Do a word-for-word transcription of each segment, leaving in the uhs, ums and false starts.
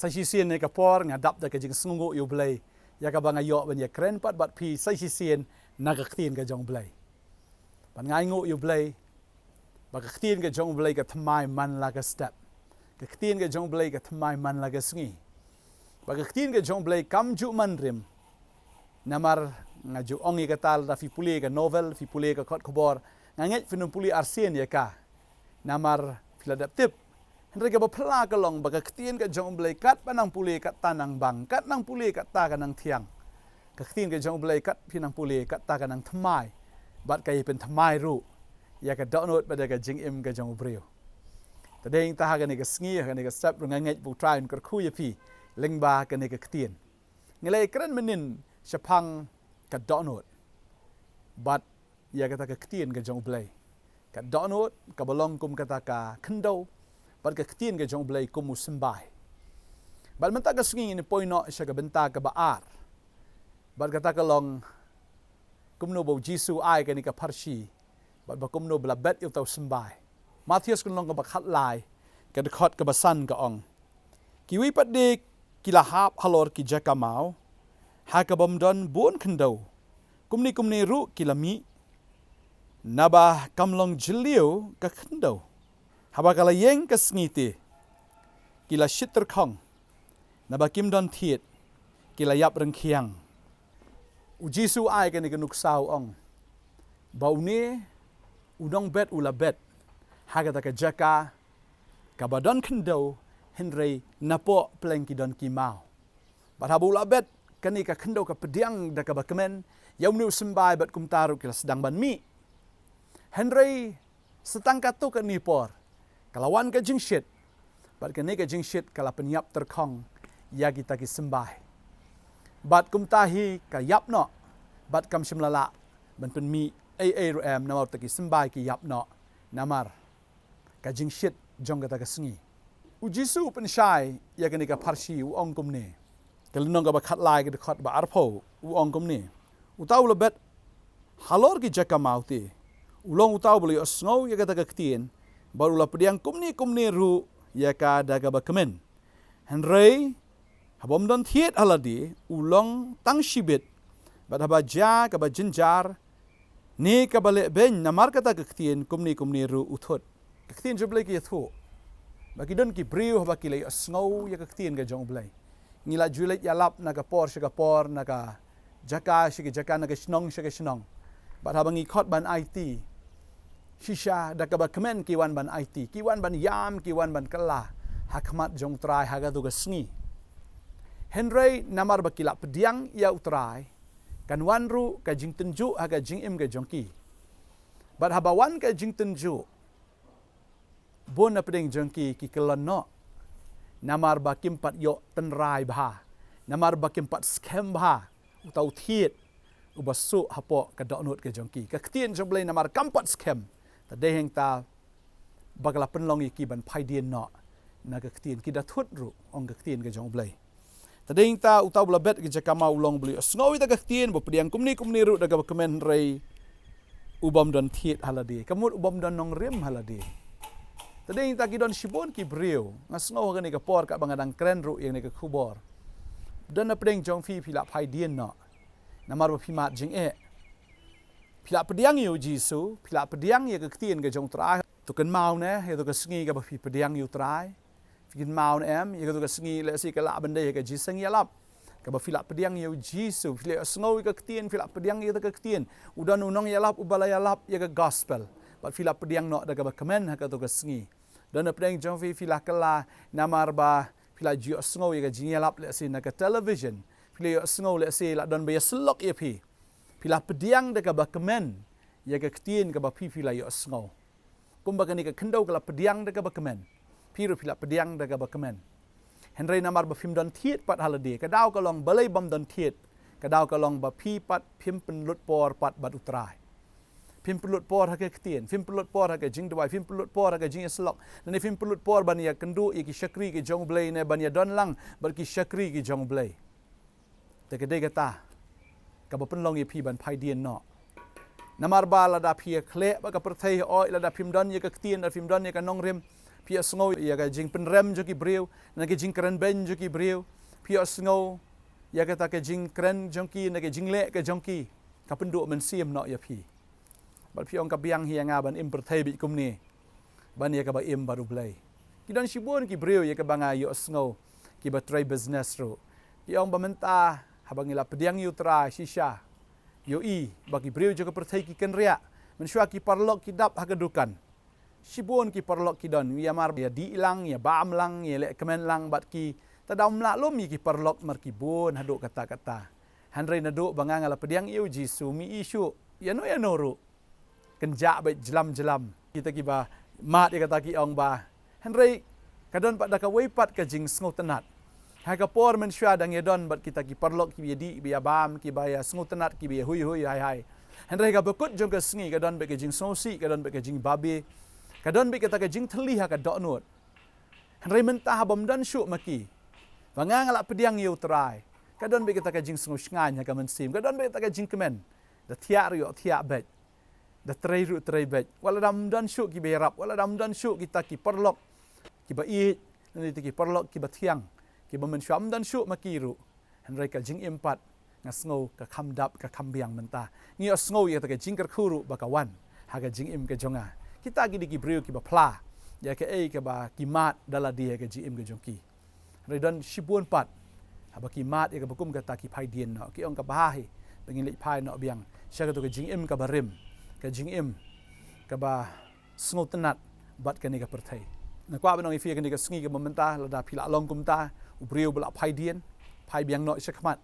Sa shisien ïa ka por nga dap da ka jingsngewnguh ïa U Blei ïa kaba nga ïoh ban ïakren pat bad phi sa shisien na ka ktien ka jong U Blei. Bad nga ainguh ïa U Blei ba ka ktien ka jong U Blei ka thymmai man la ka step. Ka ktien ka jong U Blei ka thymmai man la ka sngi. Ba ka ktien ka jong U Blei kam ju man rim. Namar nga ju ong ïa kata lada phi pule ka novel, phi pule ka kot khubor, nga ngeit phin ym pule arsien ïa ka. Namar phi la dep tip. Hynrei kaba phylla ka long ba ka ktien ka jong U Blei katba nang pule katta nang bang, kat nang pule katta ka nang thiang. Ka ktien ka jong U Blei kat phi nang pule katta ka nang thymmai. Bad ka ïa pynthymmai ruh ïa ka dohnud bad ïa ka jingim ka jong u briew. Te dei ïa kata ha kane ka sngi, ha kane ka step ruh nga ngeit ba U Trai un kyrkhu ïa phi lyngba kane ka ktien. Ngi la ïakren mynnin shaphang ka dohnud bad ïa kata ka ktien ka jong U Blei. Ka dohnud kaba long kum kata ka khyndew bad ka ktien ka jong U Blei kum u symbai. Bad mynta ka sngi ngin poi noh sha ka bynta kaba ar. Bad kata ka long kumno ba U Jisu u ai kane ka pharshi bad ba kumno ba la bet ïa uta u symbai. Mathaios ka lynnong kaba khatlai, ka dkhot kaba san ka ong: Kiwei pat de ki la hap halor ki jaka maw ha kabym don bun khyndew. Kumne kumne ruh ki la mih, naba kam long jylliew ka khyndew. Haba ka la ïeng ka sngi te, ki la shit tyrkhong, naba kim don thied, ki la ïap ryngkhiang. U Jisu u ai kane ka nuksa u ong ba une u nongbet u la bet ha kata ka jaka kaba don khyndew, hynrei napoh pleng ki don ki maw. Bad haba u la bet, kane ka khyndew ka pdiang da kaba kmen ïa une u symbai bad kumta ruh ki la sdang ban mih. Hynrei sa tang katto katne por ka la wan ka jingshit, bad kane ka jingshit ka la pynïap tyrkhong ïa kita ki symbai. Bad kumta hi ka ïap noh, bad kam shym la lah ban pynmih ei ei ruh em, namar kita ki symbai ki ïap noh namar ka jingshit jong kata ka sngi. U Jisu u pynshai ïa kane ka pharshi, u ong kumne. Ka lynnong kaba khatlai, ka dkhot ba arphew, u ong kumne: Uta u la bet halor ki jaka maw te, u long uta uba la ïohsngew ïa kata ka ktien, bad u la pdiang kumne kumne ruh ïa ka da kaba kmen. Hynrei haba ym don thied ha lade, u long tang shibit, bad haba jia kaba jynjar ne kaba lehbeiñ namar kata ka ktien, kumne kumne ruh u thut. Ka ktien jong U Blei ka ïathuh ba ki don ki briew haba ki la ïohsngew ïa ka ktien ka jong U Blei. Ngi la ju leit ïalap na ka por sha ka por, na ka jaka sha ka jaka, na ka shnong sha ka shnong. Bad haba ngi khot ban aiti, shisha da kaba kmen ki wan ban aiti, ki wan ban ïam, ki wan ban kylla ha khmat jong U Trai ha kato ka sngi. Hynrei namar ba ki la pdiang ïa U Trai, kan wan ruh ka jingtynjuh ha ka jingim ka jong ki. Bad haba wan ka jingtynjuh, bun na pdeng jong ki ki kyllon noh, namar ba kim pat ïoh tynrai bha, namar ba kim pat skhem bha uta u thied uba suh hapoh ka dohnud ka jong ki. Ka ktien jong U Blei namar kam pat skhem, te dei hangta ba ka la pynlong ïa ki ban phai dien noh na ka ktien, ki da thut ruh, ong ka ktien ka jong U Blei. Te dei hangta uta uba la bet ha ka jaka maw u long uba la ïohsngew ïa kata ka ktien, ba pdiang kumne kumne ruh da kaba kmen, hynrei u bym don thied ha lade, ka mut u bym don nongrim ha lade. Te dei hangta ki don shibun ki briew, nga sngew ha kane ka por katba nga dang kren ruh ïa kane ka khubor. Don na pdeng jong phi, phi la phai dien noh namar ba phi mad jingeh. Phi la pdiang ïa U Jisu, phi la pdiang ïa ka ktien ka jong U Trai. To kynmaw ne ïa kato ka sngi kaba phi pdiang ïa U Trai? Phi kynmaw ne em ïa kato ka sngi, lehse ka lah ban dei ha ka jingïaseng ïalap, kaba phi la pdiang ïa U Jisu, phi la ïohsngew ïa ka ktien, phi la pdiang ïa kata ka ktien. U don u nongïalap uba la ïalap ïa ka gospel, bad phi la pdiang noh da kaba kmen ha kato ka sngi. Don na pdeng jong phi, phi la kylla namar ba phi la ju ïohsngew ïa ka jingïalap lehse na ka television, phi la ïohsngew lehse la don ba ïasyllok ïa phi. Phi la pdiang da kaba kmen ïa ka ktien kaba phi, phi la ïohsngew. Kumba kane ka khyndew ka la pdiang da kaba kmen, phi ruh phi la pdiang da kaba kmen. Hynrei namar ba phim don thied pat ha lade, ka daw ka long balei bym don thied, ka daw ka long ba phi pat phim pynlut por pat bad U Trai. Phim pynlut por ha ka ktien, phim pynlut por ha ka jingduwai, phim pynlut por ha ka jingïasyllok, lane phim pynlut por ban ïakynduh ïa ki shakri ki jong U Blei, ne ban ïadon lang bad ki shakri ki jong U Blei. Te ka dei kata kaba pynlong ïa phi ban phai dien noh. Namar ba lada phi ïakhleh bad ka pyrthei, hooid, lada phim don ïa ka ktien, lada phim don ïa ka nongrim, Phi ïohsngew ïa ka jingpynrem jong ki briew, na ka jingkren beiñ jong ki briew. Phi ïohsngew ïa kata ka jingkren jong ki, na ka jingleh ka jong ki. Ka pynduh mynsiem noh ïa phi. Bad phi ong ka biang hi ïa nga ban im pyrthei beit kumne. Ban ïa kaba im bad U Blei. Ki don shibun ki briew ïa kaba nga ïohsngew, kiba trei business ruh. Ki ong ba mynta, haba ngi la pdiang ïa U Trai shisha. Ïohi, ba ki briew jong ka pyrthei ki kynriah. Mynshuwa ki paralok ki dap ha ka dukan. Shibun ki paralok ki don, ïa mar ïa dih lang, ïa bam lang, ïa leh kmen lang, bad kita daw ym lah lum ïa ki paralok mar ki bun haduh katta katta. Hynrei naduh ba nga nga la pdiang ïa U Jisu, ym i shuh ïa no ïa no ruh. Kynjah beit jlam jlam. Kita kiba mad ïa kata ki ong ba. Hynrei ka don pat da kawei pat ka jingsngewtynnat. Ha ka por mynshuwa dang ïa don bad kita ki paralok kiba ïa dih, kiba ïa bam, kiba ïa sngewtynnat, kiba ïa hui hui hai hai. Hynrei ha kaba kut jong ka sngi ka don beit ka jingsngewsih, ka don beit ka jingbabe. Ka don beit kata ka jingthylli ha ka dohnud. Hynrei mynta haba ym don shuh ma ki. Ba nga nga la pdiang ïa U Trai. Ka don beit kata ka jingsngewshngaiñ ha ka mynsiem. Ka don beit kata ka jingkmen. Da thiah ruh ïoh thiah beit. Da trei ruh trei beit. Wat la da ym don shuh kiba ïarap. Wat la da ym don shuh kita ki paralok. Kiba ïeit. Lane kita ki paralok kiba thiang. Kiba mynshuwa ym don shuh ma ki ruh. Hynrei ka jingim pat. Nga sngew ka kham dap ka kham biang mynta. Ngi ïohsngew ïa kata ka jingkyrkhu ruh ba ka wan. Ha ka jingim ka jong nga. Kita ki dei ki briew kiba phla. Ïa kaei kaba ki mad da lade ha ka jingim ka jong ki. Hynrei don shibun pat. Haba ki mad ïa kaba kum kata ki phai dien noh. Ki ong kaba ha hi. Ba ngin leit phai noh biang. Sha kato ka jingim kaba rim. Ka jingim kaba sngewtynnat bad kane ka pyrthei. Nga kwah ban ong ïa phi kane ka sngi kaba mynta, lada phi la long kumta, u briew ba la phai dien, phai biang noh shakhmat.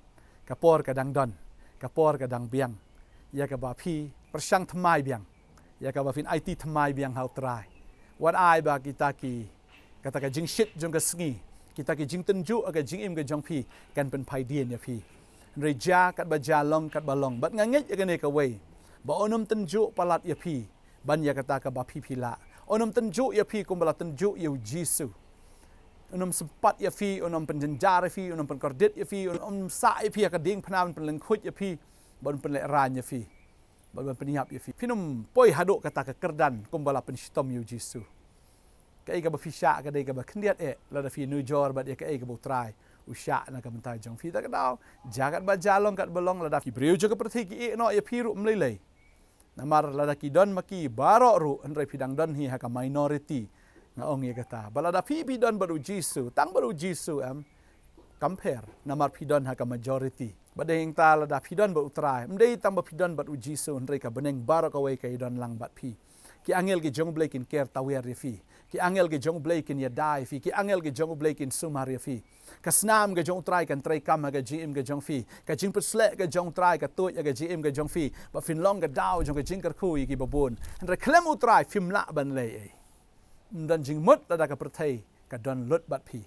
Ka por ka dang don, ka por ka dang biang. Ïa kaba phi pyrshang thymmai biang. Ïa kaba phin aiti thymmai biang ha U Trai. Wat ai ba kita ki, kata ka jingshit jong ka sngi, kita ki jingtynjuh ha ka jingim ka jong phi, kan pynphai dien ïa phi. Hynrei jia katba jia, long katba long. Bad nga ngeit ïa kane kawei. Ba un ym tynjuh palat ïa phi ban ïa kata kaba phi phi lah. Un ym tynjuh ïa phi kumba la tynjuh ïa U Jisu. Un ym sympat ïa phi, un ym pynjynjar ïa phi, un ym pynkordit ïa phi, un ym sah ïa phi ha ka diengphna, un pynlyngkhuid ïa phi, bad un pynlehraiñ ïa phi. Bad ban pynïap ïa phi. Phin ym poi haduh kata ka kyrdan kumba la pynshitom ïa U Jisu. Kaei kaba phi shah ka dei kaba khyndiat eh, lada phi nujor bad ïa kaei kaba U Trai u shah na ka bynta jong phi. Ta ka daw, jia katba jia, long katba long, lada ki briew jong ka pyrthei ki ïeh noh ïa phi ruh ym lei lei. Namar lada ki don ma ki baroh ruh, hynrei phi dang don hi ha ka minority. Nga ong ïa kata. Bad lada phi phi don bad U Jisu, tang bad U Jisu em, compare, namar phi don ha ka majority. Bad dei ïa kata lada phi don bad U Trai, ym dei tang ba phi don bad U Jisu, hynrei ka bneng baroh kawei ka ïadon lang bad phi. Ki angel ki jong U Blei kin ker tawiar ïa phi. Ki angel ki jong U Blei kin ïada ïa phi. Ki angel ki jong U Blei kin sumar ïa phi. Ka snam ka jong U Trai kan treikam ha ka jingim ka jong phi. Ka jingpynshlur ka jong U Trai ka tuid ha ka jingim ka jong phi. Ba phin long ka daw jong ka jingkyrkhu ïa kiba bun. Hynrei khlem U Trai phim lah ban leh ei. Ym don jingmut lada ka pyrthei ka don lut bad phi.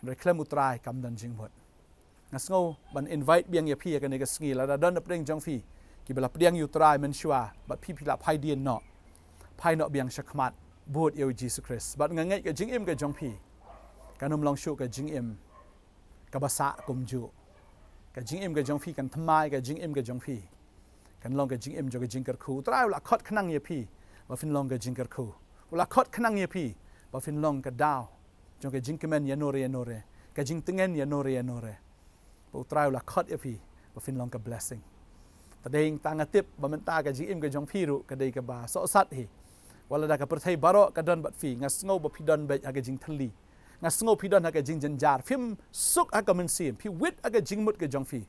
Hynrei khlem U Trai kam don jingmut. Nga sngew ban invite biang ïa phi ha kane ka sngi, lada don napdeng jong phi kiba la pdiang ïa U Trai mynshuwa, bad phi phi la phai dien noh. Phai noh biang shakhmat, bud ïa U Jisu Khrist. Bad nga ngeit ka jingim ka jong phi kan ym long shuh ka jingim kaba sah kumjuh. Ka jingim ka jong phi kan thymmai, ka jingim ka jong phi kan long ka jingim jong ka jingkyrkhu. U Trai u la khot khnang ïa phi ba phin long ka jingkyrkhu. U la khot khnang ïa phi ba phin long ka daw jong ka jingkmen ïa no re ïa no re, ka jingtngen ïa no re ïa no re. Ba U Trai u la khot ïa phi ba phin long ka blessing. Ta dei ïa kata nga tip ba mynta ka jingim ka jong phi ruh ka dei kaba sohsat hi. Wat lada ka pyrthei baroh ka don bad phi, nga sngew ba phi don beit ha ka jingthylli. Nga sngew phi don ha ka jingjynjar, phim suk ha ka mynsiem, phi wit ha ka jingmut ka jong phi.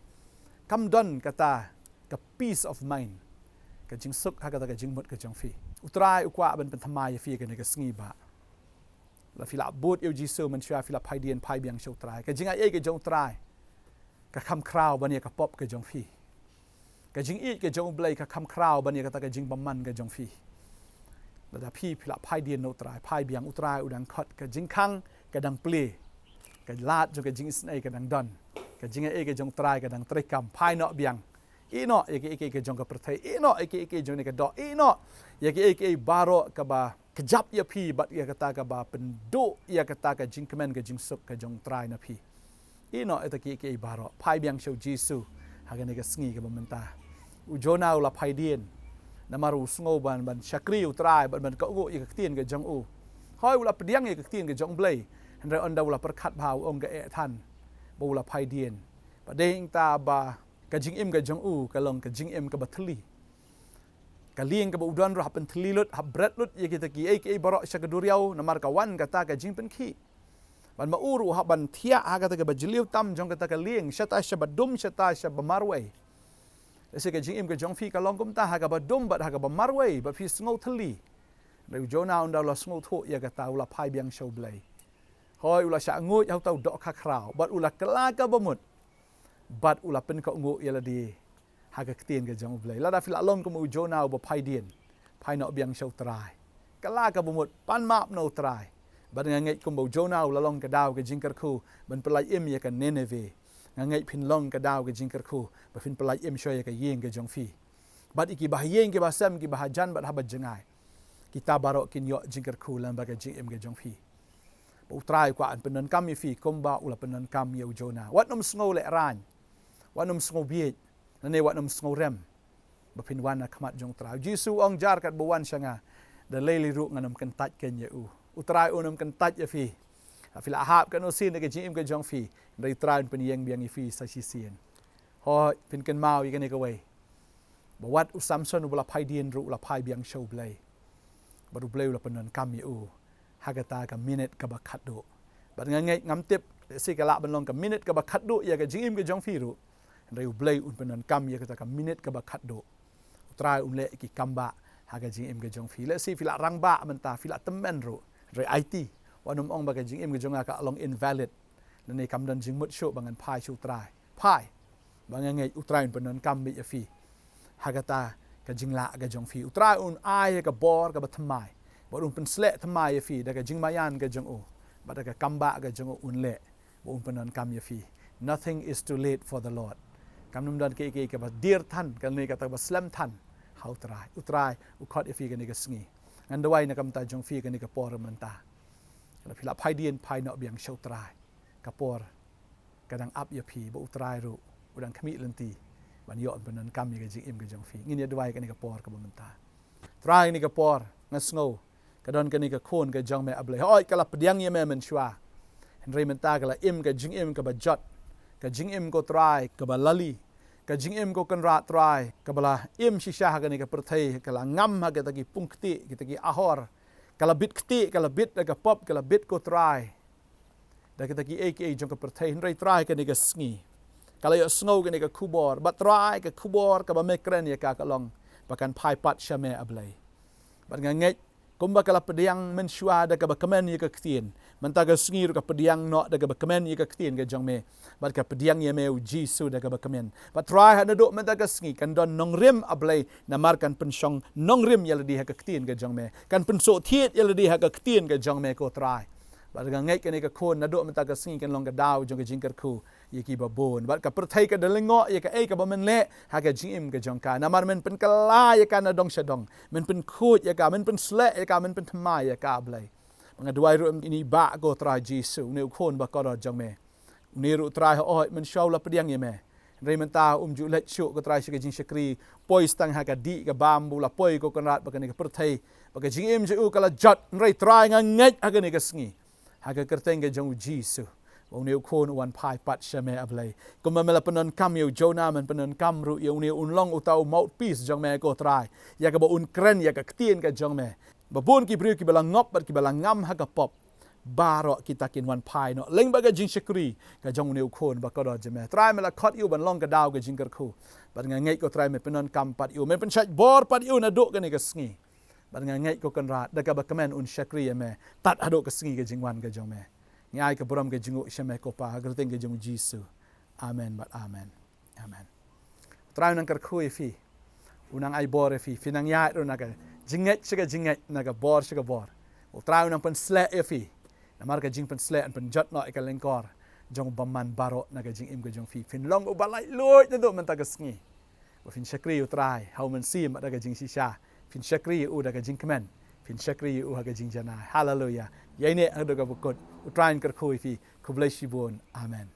Kam don kata ka peace of mind, ka jingsuk ha kata ka jingmut ka jong phi. U Trai u kwah ban pynthymmai ïa phi ha kane ka sngi ba lada phi la bud ïa U Jisu mynshuwa, phi la phai dien, phai biang sha U Trai. Ka jingai ei ka jong U Trai ka kham khraw ban ïa ka pop ka jong phi. Ka jingïeit ka jong U Blei ka kham khraw ban ïa kata ka jingbymman ka jong phi. Lada phi phi la phai dien na U Trai, phai biang, U Trai u dang khot, ka jingkhang ka dang plie. Ka lad jong ka jingisynei ka dang don. Ka jingai ei ka jong U Trai ka dang treikam, phai noh biang. Ïeh noh ïa kiei kiei ka jong ka pyrthei. Ïeh noh ïa kiei kiei jong kane ka doh. Ïeh noh ïa kiei kiei baroh kaba kjap ïa phi bad ïa kata kaba pynduh ïa kata ka jingkmen ka jingsuk ka jong U Trai na phi. Ïeh noh ïa kita kiei kiei baroh. Phai biang sha U Jisu ha kane ka sngi kaba mynta. U Jonah u la phai dien namar u sngew ban, ban shakri U Trai, ban, ban kohnguh ïa ka ktien ka jong u. Hoi u la pdiang ïa ka ktien ka jong U Blei. Hynrei ynda u la pyrkhat bha u ong ka eh than ba u la phai dien. Bad dei hangta ba ka jingim ka jong u ka long ka jingim kaba thylli. Ka lieng kaba u don ruh hap pynthylli lut, hap bret lut ïa kita kiei kiei baroh sha ka duriaw, namar ka wan kata ka jingpynkhih. Bad ma u ruh hap ban thiah ha kata kaba jylliew tam jong kata ka lieng, shata shaba dum, shata shaba marwei. Lehse ka jingim ka jong phi ka long kumta, ha kaba dum bad ha kaba marwei, bad phi sngew thylli. Hynrei u Jonah ynda u la sngewthuh ïa kata, u la phai biang sha U Blei. Hoi u la shah nguid ha uta u dohkha khraw bad u la kylla kaba mut. Bad u la pynkohnguh ïa lade ha ka ktien ka jong U Blei. Lada phi la long kum u Jonah uba phai dien, phai noh biang sha U Trai. Kylla kaba mut, pan map na U Trai. Bad nga ngeit kumba u Jonah u la long ka daw ka jingkyrkhu ban pynlait im ïa ka Nineveh. Nga ngeit phin long ka daw ka jingkyrkhu ba phin pynlait im shuwa ïa ka ïing ka jong phi. Bad ïa kiba ha ïing, kiba ha sem, kiba ha jan bad haba jngai. Kita baroh kin ïoh jingkyrkhu lem bad ka jingim ka jong phi. Ba U Trai u kwah ban pyndonkam ïa phi kumba u la pyndonkam ïa u Jonah. Wat nym sngew lehraiñ. Wat nym sngew bieit. Lane wat nym sngew rem. Ba phin wan ha khmat jong U Trai. U Jisu u ong, jar katba wan sha nga, da lei lei ruh ngan nym kyntait kein ïa u. U Trai un nym kyntait ïa phi. Phi la hap katno sien ha ka jingim ka jong phi, hynrei U Trai un pynïeng biang ïa phi sa shisien. Hooid, phin kynmaw ïa kane kawei, ba wat u Samson uba la phai dien ruh u la phai biang sha U Blei. Bad U Blei u la pyndonkam ïa u ha kata ka minit kaba khatduh. Bad nga ngeit, ngam tip, lehse ka lah ban long ka minit kaba khatduh ïa ka jingim ka jong phi ruh. Hynrei U Blei un pyndonkam ïa kata ka minit kaba khatduh. U Trai un leh ïa ki kambah ha ka jingim ka jong phi. Lehse phi la rangbah mynta, phi la tymmen ruh. Hynrei aiti, wat nym ong ba ka jingim ka jong nga ka long invalid. Lane kam don jingmut shuh ba ngan phai sha U Trai. Phai. Ba nga ngeit U Trai un pyndonkam beit ïa phi ha kata ka jinglah ka jong phi. U Trai un ai ïa ka bor kaba thymmai. Bad un pynsleh thymmai ïa phi da ka jingmaïan ka jong u. Bad da ka kambah ka jong u un leh. Ba un pyndonkam ïa phi. Nothing is too late for the Lord. Kam nym don kaei kaei kaba dier than, kane kata kaba slem than ha U Trai. U Trai u khot ïa phi kane ka sngi. Ngan duwai na ka bynta jong phi kane ka por mynta. Lada phi la phai dien, phai noh biang sha U Trai. Ka por ka dang ap ïa phi, ba U Trai ruh u dang khmih lynti ban ïoh ban pyndonkam ïa ka jingim ka jong phi. Ngin ïa duwai kane ka por kaba mynta. Trai, kane ka por nga sngew ka don kane ka khun ka jong me, A Blei. Hooid, ka la pdiang ïa me mynshuwa. Hynrei mynta ka la im ka jingim kaba jot, ka jingim, ko Trai, kaba lali, ka jingim, ko Kynrad Trai, kaba la im shisha ha kane ka pyrthei, ka la ngam ha kita ki pung ktieh, kita ki ahor. Ka la bit ktieh, ka la bit da ka pop, ka la bit, ko Trai, da kita kiei kiei jong ka pyrthei. Hynrei Trai, kane ka sngi ka la ïohsngew kane ka khubor. Bad Trai, ka khubor kaba me kren ïa ka ka long ba kan phai pat sha me, A Blei. Bad nga ngeit kumba ka la pdiang mynshuwa da kaba kmen ïa ka ktien, mynta ka sngi ruh ka pdiang noh da kaba kmen ïa ka ktien ka jong me. Bad ka pdiang ïa me, U Jisu, da kaba kmen. Bad Trai, ha naduh mynta ka sngi kan don nongrim, A Blei, namar kan pynshong nongrim ïa lade ha ka ktien ka jong me. Kan pynsuhthied ïa lade ha ka ktien ka jong me, ko Trai. Bad nga ngeit kane ka khun naduh mynta ka sngi kan long ka daw jong ka jingkyrkhu ïa kiba bun. Bad ka pyrthei ka da lyngngoh ïa kaei kaba men leh ha ka jingim ka jong ka. Namar men pynkylla ïa ka na dong sha dong. Men pynkhuid ïa ka, men pynsleh ïa ka, men pynthymmai ïa ka, A Blei. Ba nga duwai ruh ïa une i bah, ko Trai Jisu, une u khun ba kordor jong me. Une ruh, Trai, hooid, mynshuwa u la pdiang ïa me. Hynrei mynta um ju leit shuh, ko Trai, sha ka jingshakri. Poi tang ha ka dih ka bam ba u la poi, ko Kynrad, ba kane ka pyrthei, ba ka jingim jong u ka la jot. Hynrei Trai, nga ngeit ha kane ka sngi, ha ka kyrteng ka jong U Jisu, ba une u khun u wan phai pat sha me, A Blei. Kumba me la pyndonkam ïa u Jonah, men pyndonkam ruh ïa une, un long uta u mouthpiece jong me, ko Trai, ïa kaba un kren ïa ka ktien ka jong me. Ba bun ki briew kiba la ngop bad kiba la ngam ha ka pop, baroh kita kin wan phai noh lyngba ka jingshakri ka jong une u khun ba kordor jong me. Trai, me la khot ïa u ban long ka daw ka jingkyrkhu. Bad nga ngeit, ko Trai, me pyndonkam pat ïa u, me pynshait bor pat ïa u naduh kane ka sngi. Bad nga ngeit, ko Kynrad, da kaba kmen un shakri ïa me tad haduh ka sngi ka jingwan ka jong me. Ngi ai ka burom ka jingnguh sha me, ko Pa, ha ka kyrteng ka jong U Jisu. Amen bad amen. Amen. U Trai u nang kyrkhu ïa phi. U nang ai bor ïa phi. Phi nang ïaid ruh na ka jingngeit sha ka jingngeit, na ka bor sha ka bor. U Trai u nang pynsleh ïa phi. Namar ka jingpynsleh yn pynjot noh ïa ka lyngkor jong u bymman baroh na ka jingim ka jong phi. Phin long uba laitluid naduh mynta ka sngi. Ba phin shakri U Trai ha u mynsiem bad da ka jingshisha. Phin shakri ïa u da ka jingkmen. Phin shakri ïa u ha ka jingjanai. Haleluya. Ïaineh haduh kaba kut. U Trai un kyrkhu ïa phi. Khublei shibun. Amen.